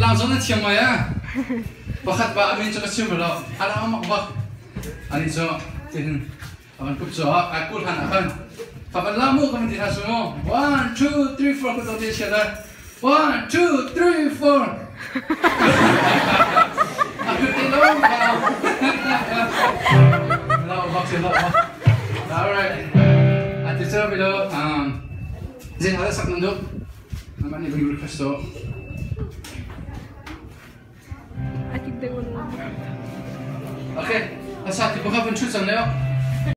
Alang zong na thiam ngai ah. Pakhat pa amin cu ka chim lo. Alang mak bak. Ani cu tin avan kup cu ai kul han ah khan. Kavan la mu kavan ti hna su mu. 1 2 3 4 ku to te chia da. 1 2 3 4. A kut te lo. Lo bak si lo. All right. Ati cu bilo zin hal sak nan duh. Namah nih vun request to. Okay, asa ti baka vun chu cang leo.